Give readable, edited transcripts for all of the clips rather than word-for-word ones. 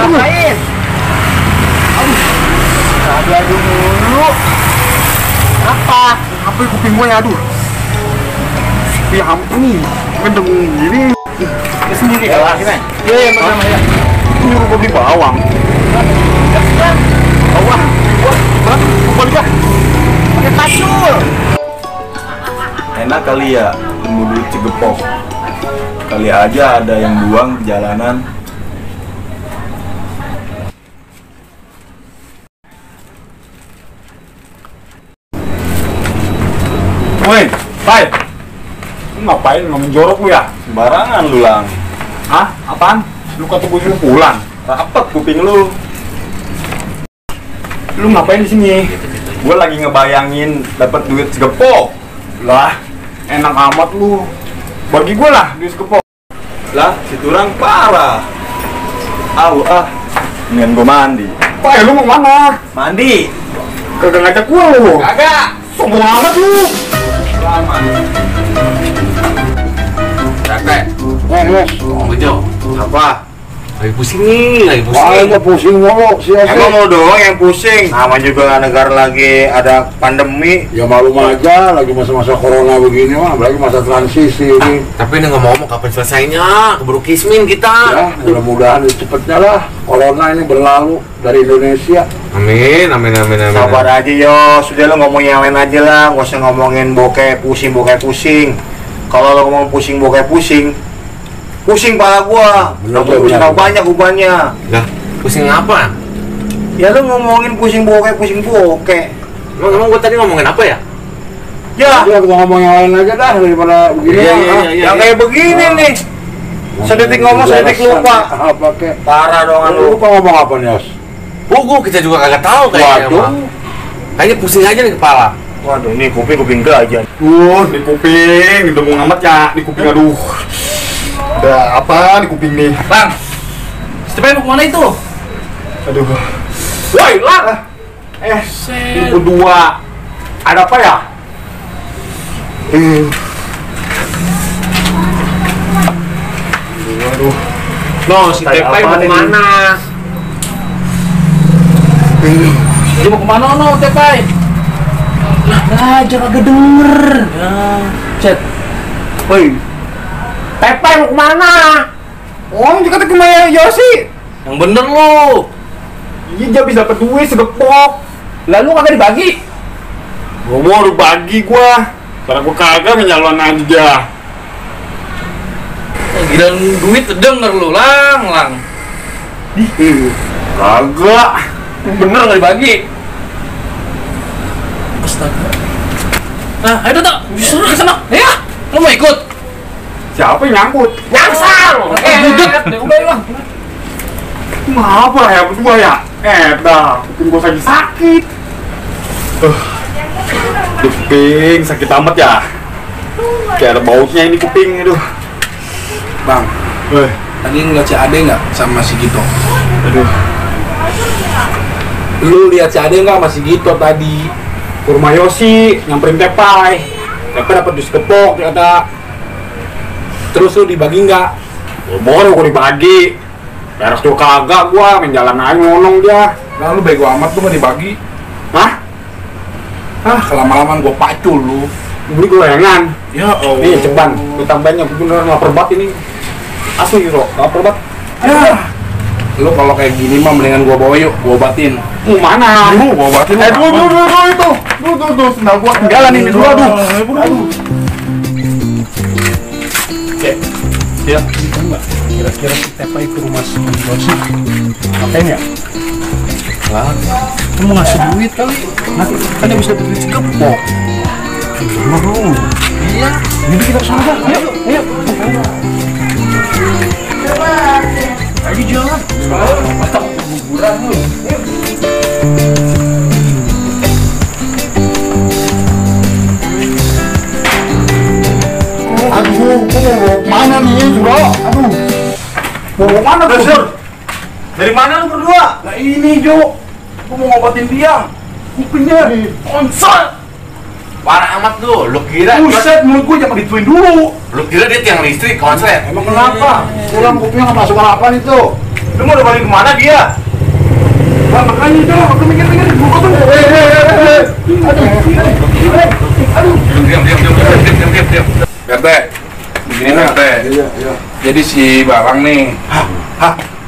ngapain? Aduh mulu. Apa? Apa kuping gue ya, aduh. Ya ampun nih, ngedeng gini. Lu sendiri kalah sih, men? Iya, sama ya. Nyuruh gue beli bawang. Bawang? Wah, balik ya. Pakai pacul. Enak kali ya nemu duit Cigepok. Kali aja ada yang buang di jalanan. Woi, Pai. Lu ngapain ngomong jorok lu ya? Sembarangan lu, Lang. Hah? Apaan? Lu kata gue suruh pulang. Rapet kuping lu. Lu ngapain di sini? Gue lagi ngebayangin dapat duit Cigepok. Lah, enak amat lu. Bagi gue lah duit Cigepok. Lah, si Turang parah. Mendingan gue mandi. Pai, lu mau mana? Mandi. Kagak ngajak gue lu. Kagak. Sombong amat lu. Aman. Kakek, Yes. Bejo, Apa? lagi pusing nih, lagi pusing. Wah, pusing mulu, Emang lo doang yang pusing? Nama juga negara lagi ada pandemi. Ya malum aja, lagi masa-masa corona begini mah, apalagi masa transisi ini. Tapi ini ngomong-ngomong kapan selesainya? Keburu kismin kita. Ya, mudah-mudahan cepetnya lah corona ini berlalu dari Indonesia. Amin, amin, amin, amin. Sabar aja yo, sudah lo ngomongin yang lain aja lah, nggak usah ngomongin bokeh pusing. Kalau lo ngomong pusing bokeh pusing pala gua. Bener, Lo pusing bener. banyak ubannya. Lah, pusing apa? Ya lo ngomongin pusing bokeh. Emang gua tadi ngomongin apa ya? Ya, Ya, kita ngomong yang lain aja dah daripada begini. Iya, lah, iya, ah. iya. yang kayak begini nih. Sedetik ngomong, sedetik lupa. Apa kek? Parah dong Lu lu. lupa ngomong apa nih, Yos? Gua kita juga kagak tahu kayaknya. Waduh. Mah. Kayaknya pusing aja nih kepala. Waduh, ini kuping gajah. Di kuping, ngomong amat ya, di kuping aduh. Ada apa di kuping nih? Bang, Stephen mau kemana itu? Aduh. Woi, lah. Ini berdua. Ada apa ya? Aduh. No, si Kayak Tepai mau apaan ini? kemana? Dia mau kemana no, Tepai? Lah, jangan kagak denger. Ya, chat. Woi. Tepai mau kemana? Om juga ke rumah Yosi. Yang bener lu. Iya, dia bisa dapat duit segepok. Lalu kagak dibagi? Gua mau udah bagi gua. Karena gua kagak menyalon aja. Gila duit denger lu, lang. Kagak. Bener nggak dibagi? Astaga. Nah, ayo Toto, suruh ke sana. Ya, lu mau ikut? Siapa yang nyangkut? Nyangsal. Duduk. Udah lah. Kenapa ya berdua ya? Dah, kuping gua lagi sakit. Kuping sakit amat ya. Kayak ada baunya ini kuping, aduh. Bang, Eh, tadi ngeliat si Ade nggak sama si Gito? aduh. Lu lihat si Ade nggak sama si Gito tadi? Ke rumah Yosi, nyamperin Tepai. Tepai dapat dus kepok, dia kata. Terus lu dibagi nggak? Baru gua dibagi. Beres tuh kagak gua, main jalan aja ngolong dia. Nah, lu bego amat lu nggak dibagi. Hah? Ah, kelama-lamaan gua pacul lu. Beli gorengan. Ya Allah. Nih ceban, lu tambahin yang bener lapar banget ini. Asli Ro, lapar banget. Ya. Lu kalau kayak gini mah mendingan gua bawa yuk, gua obatin. Mau mana? Lu gua obatin. Dulu itu. Tuh, sendal gua ketinggalan ini dulu, aduh. Ya, bisa nggak? Kira-kira si Tepai ke rumah si Yosi ngapain ya? Lah, lu mau ngasih duit kali? Nanti kan dia bisa beli segepok. Iya, jadi kita kesana dah. Ayo. Ayo jalan. Mantap, kuburan lu. Aduh, gua mau mana nih, Bro? Aduh. Mau mana tuh? Sur, dari mana lu berdua? Nah ini Jo, gua mau ngobatin dia. Kupingnya konsol. Parah amat lu kira Buset, mulut gua jangan dituin dulu. lu kira dia tiang listrik konslet. Emang kenapa? Pulang kupingnya nggak masuk apa itu? Lu mau balik kemana dia? Lah makanya itu, aku mikir-mikir gua tuh. Diam. RT, begini RT. Iya. Jadi si Balang nih,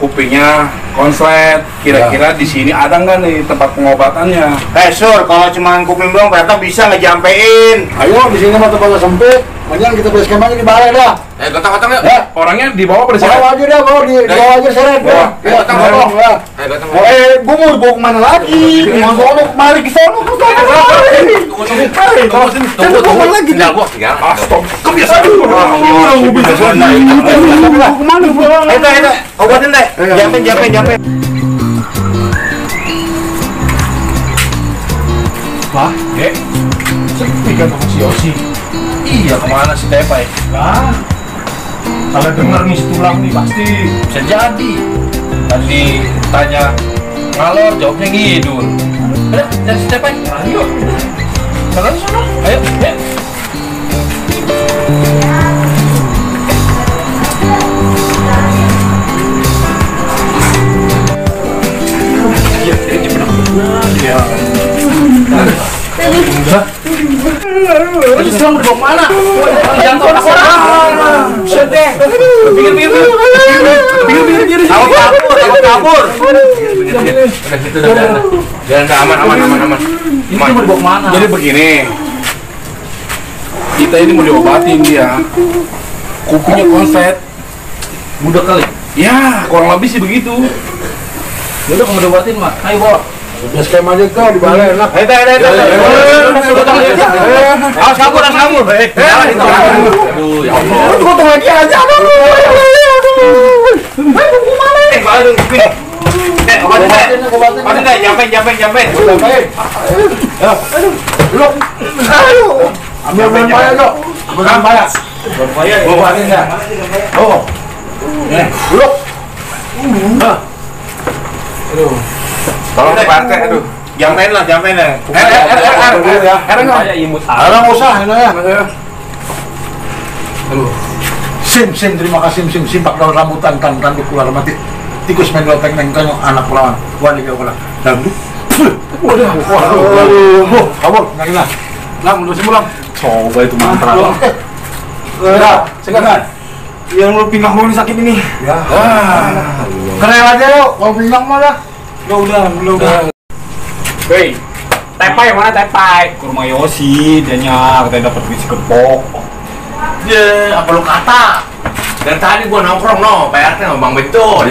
kupingnya konslet. Kira-kira di sini ada nggak nih tempat pengobatannya? Sur, kalau cuma kuping doang, Pak RT bisa ngejampein. Ayo di sini mah tempatnya sempit. Mendingan kita beli skemanya di balai dah. Gotong-gotong yuk. Ya, Orangnya dibawa pada sini. bawa aja dah, bawa di bawa aja seret. Bawa. Ya, Gotong, tolong ya. Gotong. Gua mau dibawa kemana lagi? Mau sono kemari ke sono. Tunggu lagi. Tinggal gua. Stop. Kebiasaan. Kemana gua? Ayo, obatin deh. Jampen. Wah, Dek. Sepi kan sama si Yosi. Iya, kemana si Tepai? Lah, kalau denger nih si Tulang nih pasti bisa jadi. Tadi tanya ngalor, jawabnya ngidul. Udah, cari si Tepai. Ayo. Jalan sana. Ayo, ya. Terus Tulang dibawa kemana? Jatuh anak orang. Sedih. Pikir. Kabur. Udah gitu udah. Aman. Ini mau dibawa kemana? Jadi begini, kita ini mau diobatin dia. Kupingnya konslet. Budak kali. Ya, kurang lebih sih begitu. Udah kamu diobatin mah. Ayo bawa. Beli skema aja kau di balai enak. Ayo. Awas kabur. Aduh, ya Allah. Gua tunggu lagi aja. Obatin deh, jampen. Ambil bayar dok. Ambil bayar. Obatin dah. Oh. Belum. Tolong Pak RT, aduh. Jampen lah. Saya imut. Orang usah ini ya. Sim, terima kasih Sim pak daun rambutan kan tanduk keluar mati. Tikus main loteng nengkan anak pelawan. Wah dia ulah. Dangdut. Waduh. Kabur, lagi lah. Lang, lu semulang. Coba itu mantra. Ya, sekarang. Yang lu pinggang lu ini sakit ini. Ya. Keren aja lo, kalau pinggang mah dah. Udah. Hei, Tepai mana Tepai? Ke rumah Yosi, dia katanya dapat biji kepok. Ya, apa lu kata? Dari tadi gua nongkrong Pak RT sama Bang Beto.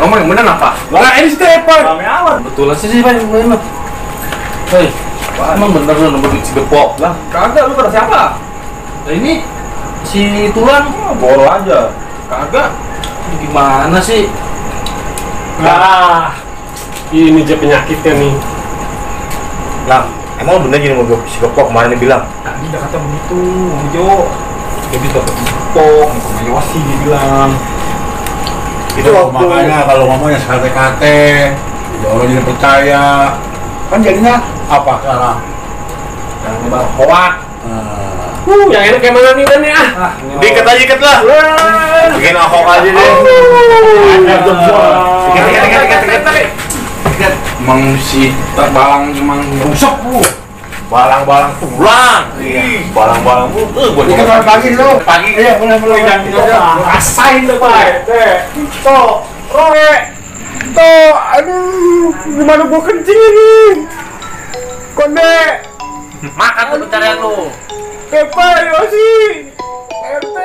Ngomong yang bener apa? Lah ini si Tepai. Betul sih Pak. Hei, emang bener lu nomor biji gepok lah. Kagak, lu kata siapa? Nah ini si Tulang Boro aja. Kagak. gimana sih? Ini aja penyakitnya nih. Lah, emang bener gini mau gue psikopok kemarin dia bilang. Tadi udah kata begitu, Jo. Jadi dapat psikopok, sama Yosi dia bilang. Itu waktu makanya kalau ngomongnya sekate-kate, orang jadi percaya. Kan jadinya apa sekarang? Yang nyebar hoak. Yang enak kayak mana nih kan ya? diket lah. Bikin ahok aja deh. Diket. Emang si terbalang emang rusak lu. Balang-balang tulang. Balang-balang gua Ini kan pagi lo. pagi. Iya, boleh. Rasain tuh, Pak. Tuh, roe. Tuh, aduh, gimana gua kencing ini? Konde, Makan tuh pencarian lu. Tepai, Yosi, RT.